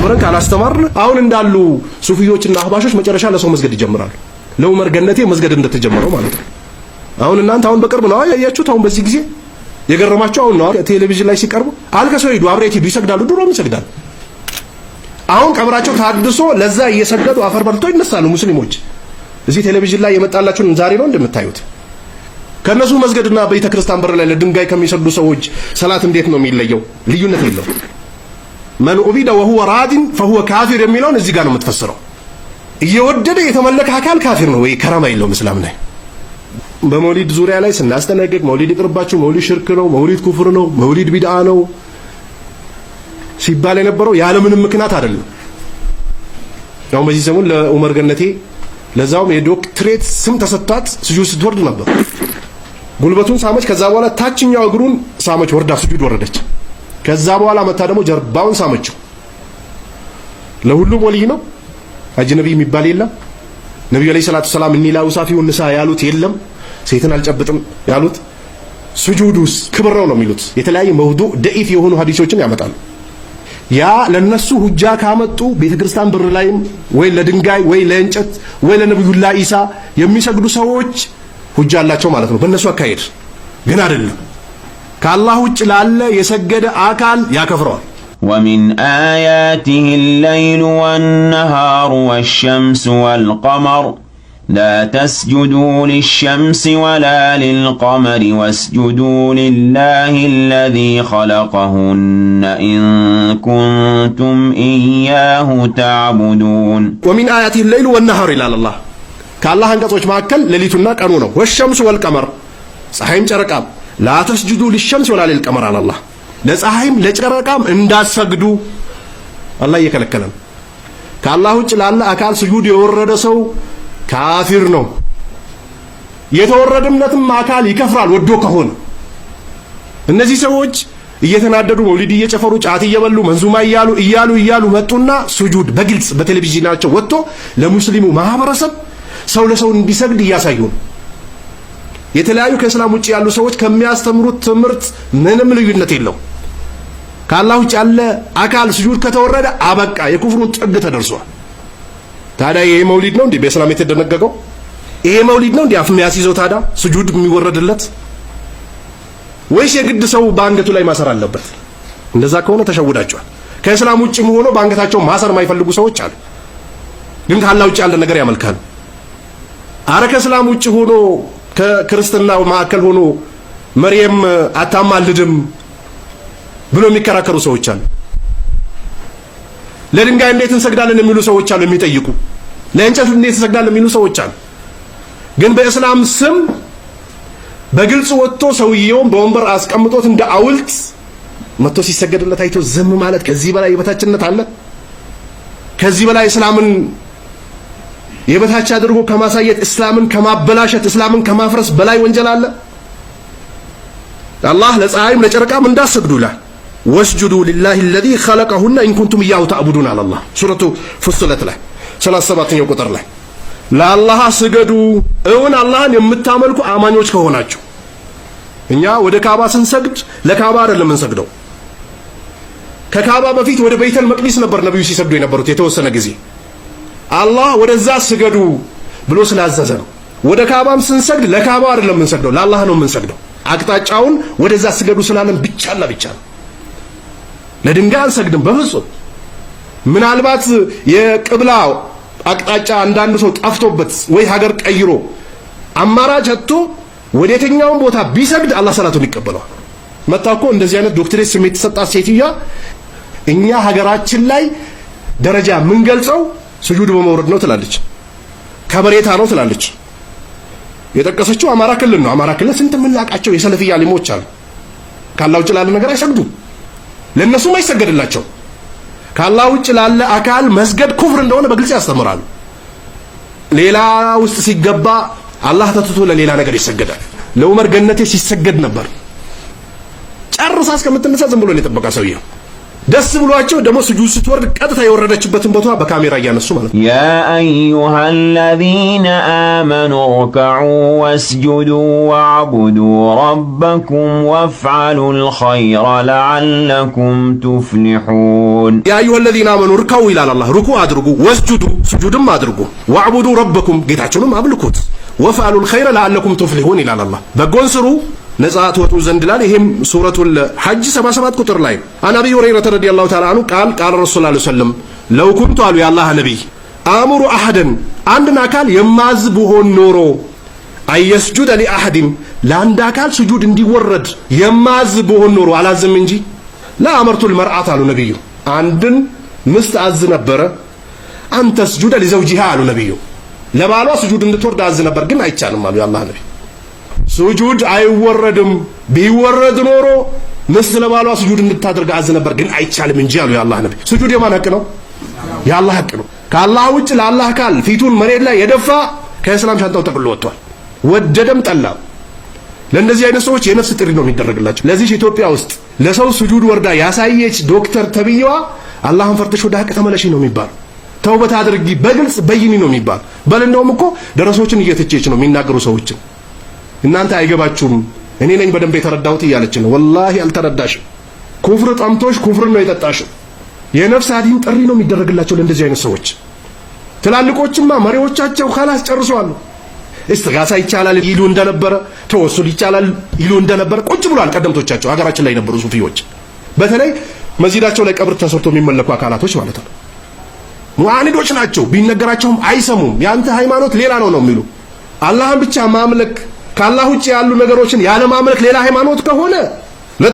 አስተምረን ካላስተማርን አሁን እንዳሉ ሱፊዮችና አህባሾች መጨረሻ ለሰው መስገድ ይጀምራሉ። ለዑመር ገነቴ መስገድ እንደተጀመረው ማለት ነው። አሁን እናንተ አሁን በቅርብ ነው ያያችሁት። አሁን በዚህ ጊዜ የገረማቸው አሁን ነው ቴሌቪዥን ላይ ሲቀርቡ አልከሰው ሂዱ፣ አብሬት ሂዱ፣ ይሰግዳሉ። ድሮም ይሰግዳሉ። አሁን ቀብራቸው ታድሶ ለዛ እየሰገዱ አፈር በልቶ ይነሳሉ ሙስሊሞች። እዚህ ቴሌቪዥን ላይ የመጣላችሁን ዛሬ ነው እንደምታዩት። ከነሱ መስገድና ቤተ ክርስቲያን በር ላይ ለድንጋይ ከሚሰግዱ ሰዎች ሰላት እንዴት ነው የሚለየው? ልዩነት የለው። من عبد وهو راض فهو كافر የሚለውን እዚህ ጋር ነው የምትፈስረው። እየወደደ የተመለከ አካል ካፊር ነው ወይ ከራማ የለውም እስላም ላይ። በመውሊድ ዙሪያ ላይ ስናስጠነቅቅ መውሊድ ይቅርባችሁ፣ መውሊድ ሽርክ ነው፣ መውሊድ ኩፍር ነው፣ መውሊድ ቢድዓ ነው ሲባል የነበረው ያለምንም ምክንያት አይደለም። ያው በዚህ ዘመን ለዑመር ገነቴ ለዛውም የዶክትሬት ስም ተሰጥቷት ስጁድ ስትወርድ ነበር። ጉልበቱን ሳመች። ከዛ በኋላ ታችኛው እግሩን ሳመች፣ ወርዳ ስጁድ ወረደች። ከዛ በኋላ መታ ደግሞ ጀርባውን ሳመችው። ለሁሉም ወልይ ነው። አጅነቢ የሚባል የለም። ነብዩ عليه الصلاة والسلام إني لا أصافح النساء ያሉት የለም። ሴትን አልጨብጥም ያሉት ስጁዱስ ክብር ነው ነው የሚሉት። የተለያዩ መውዱዕ ደኢፍ የሆኑ ሀዲሶችን ያመጣሉ። ያ ለነሱ ሁጃ ካመጡ ቤተክርስቲያን በር ላይም ወይ ለድንጋይ ወይ ለእንጨት ወይ ለነብዩላህ ኢሳ የሚሰግዱ ሰዎች ሁጃ አላቸው ማለት ነው። በእነሱ አካሄድ ግን አይደለም። ከአላህ ውጭ ላለ የሰገደ አካል ያከፍረዋል። ومن آياته الليل والنهار والشمس والقمر لا تسجدوا للشمس ولا للقمر واسجدوا لله الذي خلقهن إن كنتم إياه تعبدون። ومن آياته الليل والنهار ይላል አላህ። ከአላህ አንቀጾች መካከል ሌሊቱና ቀኑ ነው። والشمس والقمر ፀሐይም ጨረቃም። لا تسجدوا للشمس ولا للقمر አለ አላህ። ለፀሐይም ለጨረቃም እንዳትሰግዱ አላህ እየከለከለ ነው። ከአላህ ውጭ ላለ አካል ስጁድ የወረደ ሰው ካፊር ነው። የተወረደለትም አካል ይከፍራል ወዶ ከሆነ። እነዚህ ሰዎች እየተናደዱ መውሊድ እየጨፈሩ ጫት እየበሉ መንዙማ እያሉ እያሉ እያሉ መጡና ስጁድ በግልጽ በቴሌቪዥናቸው ወጥቶ ለሙስሊሙ ማህበረሰብ ሰው ለሰው እንዲሰግድ እያሳዩ ነው። የተለያዩ ከእስላም ውጭ ያሉ ሰዎች ከሚያስተምሩት ትምህርት ምንም ልዩነት የለው። ከአላህ ውጭ ያለ አካል ስጁድ ከተወረደ አበቃ፣ የኩፍሩን ጥግ ተደርሷል። ታዲያ ይሄ መውሊድ ነው እንዴ በእስላም የተደነገገው? ይሄ መውሊድ ነው እንዴ አፍ የሚያስይዘው ታዲያ ስጁድ የሚወረድለት? ወይስ የግድ ሰው በአንገቱ ላይ ማሰር አለበት? እንደዛ ከሆነ ተሸውዳቸዋል። ከእስላም ውጭም ሆኖ በአንገታቸው ማሰር የማይፈልጉ ሰዎች አሉ። ግን ከአላህ ውጭ ያለ ነገር ያመልካሉ። አረ ከእስላም ውጭ ሆኖ ከክርስትና ማዕከል ሆኖ መርየም አታማልድም ብሎ የሚከራከሩ ሰዎች አሉ። ለድንጋይ እንዴት እንሰግዳለን የሚሉ ሰዎች አሉ፣ የሚጠይቁ ለእንጨት እንዴት እንሰግዳለን የሚሉ ሰዎች አሉ። ግን በእስላም ስም በግልጽ ወጥቶ ሰውየውን በወንበር አስቀምጦት እንደ አውልት መጥቶ ሲሰገድለት አይቶ ዝም ማለት ከዚህ በላይ የበታችነት አለ? ከዚህ በላይ እስላምን የበታች አድርጎ ከማሳየት፣ እስላምን ከማበላሸት፣ እስላምን ከማፍረስ በላይ ወንጀል አለ? አላህ ለፀሐይም ለጨረቃም እንዳሰግዱ ይላል። واسجدوا لله الذي خلقهن إن كنتم إياه تعبدون አለ አላህ ሱረቱ ፉስለት ላይ 37ኛው ቁጥር ላይ ለአላህ ስገዱ እውን አላህን የምታመልኩ አማኞች ከሆናችሁ። እኛ ወደ ካባ ስንሰግድ ለካባ አይደለም የምንሰግደው። ከካባ በፊት ወደ ቤተል መቅዲስ ነበር ነብዩ ሲሰግዱ የነበሩት የተወሰነ ጊዜ። አላህ ወደዛ ስገዱ ብሎ ስላዘዘ ነው። ወደ ካባም ስንሰግድ ለካባ አይደለም የምንሰግደው፣ ለአላህ ነው የምንሰግደው። አቅጣጫውን ወደዛ ስገዱ ስላለን ብቻና ብቻ ነው። ለድንጋይ አንሰግድም በፍጹም። ምናልባት የቅብላ አቅጣጫ አንዳንድ ሰው ጠፍቶበት ወይ ሀገር ቀይሮ አማራጭ አጥቶ ወደ የትኛውም ቦታ ቢሰግድ አላህ ሰላቱን ይቀበለዋል። መታ እኮ እንደዚህ አይነት ዶክትሬት ስሜት የተሰጣት ሴትዮዋ እኛ ሀገራችን ላይ ደረጃ የምንገልጸው ስጁድ በመውረድ ነው ትላለች፣ ከበሬታ ነው ትላለች። የጠቀሰችው አማራ ክልል ነው። አማራ ክልል ስንት የምናውቃቸው የሰለፊያ አሊሞች አሉ። ካላህ ውጭ ላለ ነገር አይሰግዱም፣ ለእነሱም አይሰገድላቸው። ካላህ ውጭ ላለ አካል መስገድ ኩፍር እንደሆነ በግልጽ ያስተምራሉ። ሌላ ውስጥ ሲገባ አላህ ተትቶ ለሌላ ነገር ይሰገዳል። ለዑመር ገነቴ ሲሰገድ ነበር። ጨርሳ እስከምትነሳ ዝም ብሎ ነው የጠበቃ ሰውየው። ደስ ብሏቸው ደግሞ ስጁድ ስትወርድ ቀጥታ የወረደችበትን ቦታ በካሜራ እያነሱ ማለት ነው። يا أيها الذين آمنوا اركعوا واسجدوا واعبدوا ربكم وافعلوا الخير لعلكم تفلحون። يا أيها الذين آمنوا اركعوا ይላል አላህ። ሩኩ አድርጉ፣ واسجدوا ስጁድም አድርጉ፣ واعبدوا ربكم ጌታችሁንም አምልኩት፣ وافعلوا الخير لعلكم تفلحون ይላል አላህ። በጎን ስሩ ነጻ ትወጡ ዘንድ ይላል። ይሄም ሱረቱል ሐጅ 77 ቁጥር ላይ። عن أبي هريرة رضي الله تعالى عنه قال قال رسول الله وسلم لو كنت አሉ የአላህ ነቢይ آمر أحدا አንድን አካል የማዝ ብሆን ኖሮ أن يسجد لأحد ለአንድ አካል ስጁድ እንዲወረድ የማዝ ብሆን ኖሮ፣ አላዝም እንጂ፣ لأمرت المرأة አሉ ነቢዩ፣ አንድን ምስት አዝ ነበረ፣ أن تسجد لزوجها አሉ ነቢዩ፣ ለባሏ ስጁድ እንድትወርድ አዝ ነበር፣ ግን አይቻልም አሉ የአላህ ነቢይ። ስጁድ አይወረድም። ቢወረድ ኖሮ ምስት ለባሏ ስጁድ እንድታደርግ አዝ ነበር፣ ግን አይቻልም እንጂ አሉ የአላህ ነቢይ። ስጁድ የማን ሀቅ ነው? የአላህ ሀቅ ነው። ከአላህ ውጭ ለአላህ ካል ፊቱን መሬት ላይ የደፋ ከእስላም ሻንጣው ጠቅልሎ ወጥቷል። ወደደም ጠላ። ለእንደዚህ አይነት ሰዎች የነፍስ ጥሪ ነው የሚደረግላቸው። ለዚህ ኢትዮጵያ ውስጥ ለሰው ስጁድ ወርዳ ያሳየች ዶክተር ተብዬዋ አላህን ፈርተሽ ወደ ሀቅ ተመለሺ ነው የሚባል። ተውበት አድርጊ፣ በግልጽ በይኒ ነው የሚባል። በል እንደውም እኮ ደረሶችን እየተቸች ነው የሚናገሩ ሰዎችን፣ እናንተ አይገባችሁም፣ እኔ ነኝ በደንብ የተረዳሁት እያለች ነው። ወላሂ አልተረዳሽም። ኩፍር ጠምቶሽ ኩፍርን ነው የጠጣሽው። የነፍስ አድን ጥሪ ነው የሚደረግላቸው ለእንደዚህ አይነት ሰዎች። ትላልቆችማ መሪዎቻቸው خلاص ጨርሰዋል። እስትጋሳ ይቻላል ይሉ እንደነበረ፣ ተወሱል ይቻላል ይሉ እንደነበረ ቁጭ ብሏል። ቀደምቶቻቸው ሀገራችን ላይ የነበሩ ሱፊዎች፣ በተለይ መስጂዳቸው ላይ ቀብር ተሰርቶ የሚመለኩ አካላቶች ማለት ነው። ሙዓኒዶች ናቸው። ቢነገራቸውም አይሰሙም። ያንተ ሃይማኖት ሌላ ነው ነው የሚሉ። አላህን ብቻ ማምለክ፣ ከአላህ ውጭ ያሉ ነገሮችን ያለ ማምለክ ሌላ ሃይማኖት ከሆነ